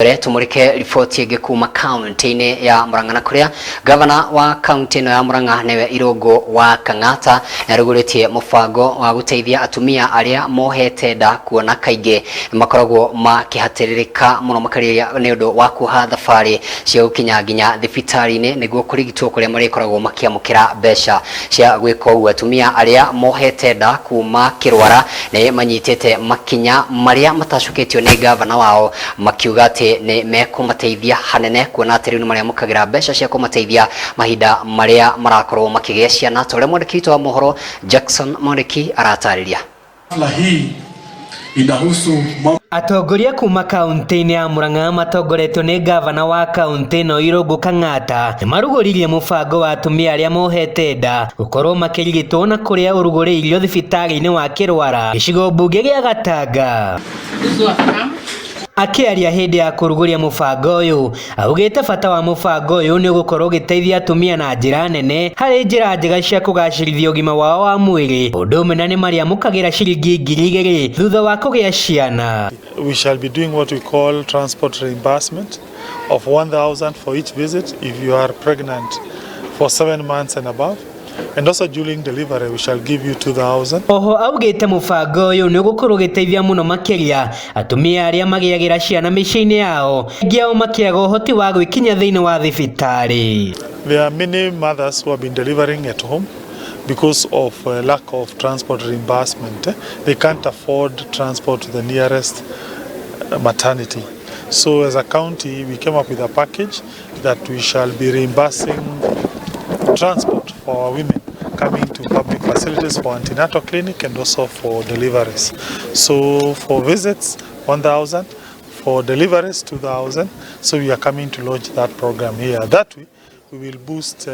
Mbere tumurike riboti ĩngĩ kuma kaunti-inĩ ya Murang'a na kũrĩa gavana wa kaunti ĩno ya Murang'a nĩwe Irũngũ wa Kang'ata nĩarugũrĩtie mũbango wa gũteithia atumia arĩa mohete nda kuona kaingĩ makoragwo makĩhatĩrĩrĩka mũno makĩria nĩ ũndũ wa kuoha thabarĩ cia gũkinya nginya thibitarĩ-inĩ nĩguo kũrigitwo kũrĩa marĩkoragwo makĩamũkĩra mbeca cia gwĩka ũguo. Atumia arĩa mohete nda kuma kĩrwara nĩ manyitĩte makinya marĩa matacũkĩtio nĩ gavana wao makiuga atĩ nĩ mekũmateithia hanene kuona atĩ rĩu nĩ marĩamũkagĩra mbeca cia kũmateithia mahinda marĩa marakorwo makĩgĩa ciana ta ũrĩa mwandĩki witũ wa mohoro Jackson Mwaniki aratarĩria. Hafla hii inahusu mambo Atongoria kuma kaunti-inĩ ya Murang'a matongoretio nĩ gavana wa kaunti ĩno Irũngũ Kang'ata nĩmarugũririe mũbango wa atumia arĩa mohete nda gũkorwo makĩrigitwo na kũrĩa ũrugũrĩirio thibitarĩ-inĩ wa Kĩrwara gĩcigo mbunge gĩa Gatanga. Akĩaria hĩndĩ ya kũrugũria mũbango ũyũ augĩte bata wa mũbango ũyũ nĩ ũgũkorwo ũgĩteithia atumia na njĩra nene harĩ njĩra njega cia kũgacĩrithia ũgima wao wa mwĩrĩ ũndũ ũmwe na nĩ marĩamũkagĩra ciringi 2000 thutha wa kũgĩa ciana. We shall be doing what we call transport reimbursement of 1,000 for each visit if you are pregnant for 7 months and above. And also during delivery, we shall give you 2,000. Oho augĩte mũbango ũyũ nĩ ũgũkorwo ũgĩteithia mũno makĩria atumia arĩa magĩagĩra ciana mĩciĩ-inĩ yao aingĩ ao makĩaga ũhoti wa gwĩkinya thĩinĩ wa thibitarĩ. There are many mothers who have been delivering at home because of lack of transport reimbursement, eh. They can't afford transport to the nearest maternity. So as a county, we came up with a package that we shall be reimbursing transport for our women coming to public facilities for antenatal clinic and also for deliveries. So for visits, 1,000, for deliveries, 2,000. So we are coming to launch that program here. That way, we will boost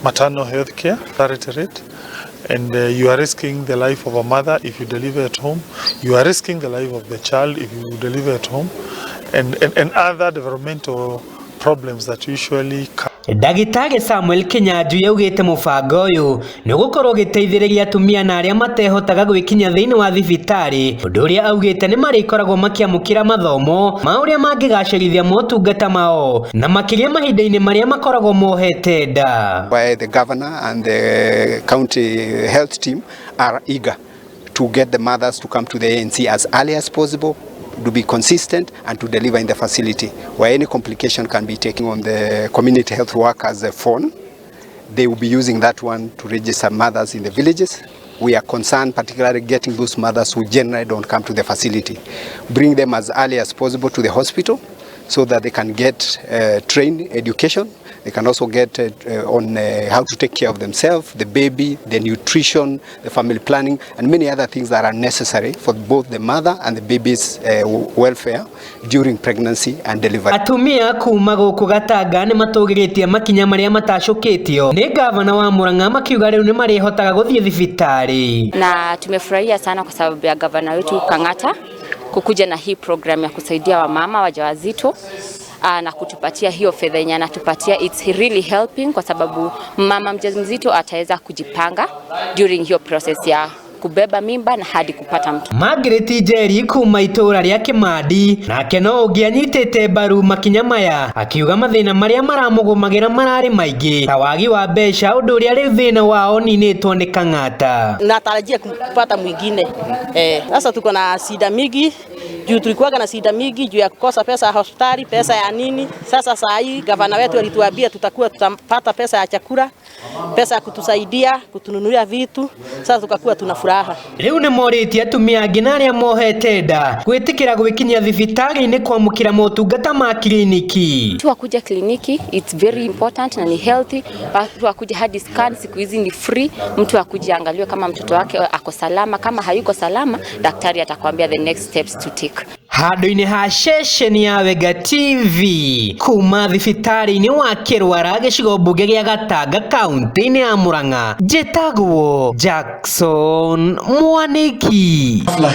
maternal health care parity rate. And you are risking the life of a mother if you deliver at home. You are risking the life of the child if you deliver at home. And other developmental problems that usually come. Ndagĩtarĩ Samuel Kinyanjui augĩte mũbango ũyũ nĩ ũgũkorwo ũgĩteithĩrĩria atumia na arĩa matehotaga gwĩkinya thĩinĩ wa thibitarĩ ũndũ ũrĩa augĩte nĩ marĩkoragwo makĩamũkĩra mathomo ma ũrĩa mangĩgacĩrithia motungata mao na makĩria mahinda-inĩ marĩa makoragwo mohete nda. Why the governor and the county health team are eager to get the mothers to come to the ANC as early as possible, to be consistent and to deliver in the facility where any complication can be taken on the community health workers' phone. They will be using that one to register mothers in the villages. We are concerned particularly getting those mothers who generally don't come to the facility. Bring them as early as possible to the hospital so that they can get trained education. They can also get on how to take care of themselves, the baby, the nutrition, the family planning, and many other things that are necessary for both the mother and the baby's welfare during pregnancy and delivery. Atumia kuma gũkũ Gatanga nĩ matũgĩrĩtie makinya marĩa matacũkĩtio nĩ gavana wa Murang'a makiuga rĩu nĩ marĩhotaga gũthiĩ thibitarĩ. Na tumefurahia sana kwa sababu ya gavana wetu Kang'ata kukuja na hii program ya kusaidia wamama wajawazito na kutupatia hiyo fedha yenye anatupatia. It's really helping kwa sababu mama mjamzito ataweza kujipanga during hiyo process ya kubeba mimba na hadi kupata mtoto. Margaret Njeri kuma itũra rĩa Kĩmandi nake no ũngĩ anyitĩte mbaru makinya maya akiuga mathĩna marĩa maramũgũmagĩra mararĩ maingĩ ta wagi wa mbeca ũndũ ũrĩa rĩu thĩna wao ũninĩtwo nĩ Kang'ata. Natarajia kupata mwingine. Sasa tuko na shida mingi juu tulikuwa na shida mingi juu ya kukosa pesa ya hospitali, pesa ya nini. Sasa saa hii gavana wetu alituambia tutakuwa tutapata pesa ya chakula, pesa ya kutusaidia kutununulia vitu. Sasa tukakuwa tuna furaha. Rĩu nĩ morĩtie atumia angĩ na arĩa mohete nda gwĩtĩkĩra gwĩkinyia thibitarĩ-inĩ kwamũkĩra motungata ma kiriniki. Watu wakuja kliniki, it's very important na ni healthy. Watu wakuja hadi scan, siku hizi ni free. Mtu akuje angaliwe kama mtoto wake ako salama. Kama hayuko salama, daktari atakwambia the next steps to take. Handũ-inĩ ha ceceni ya Wenga TV kuma thibitarĩ-inĩ wa Kĩrwara gĩcigo mbunge gĩa Gatanga kaunti-inĩ ya Murang'a, njĩtagwo Jackson Mwaniki. Hafla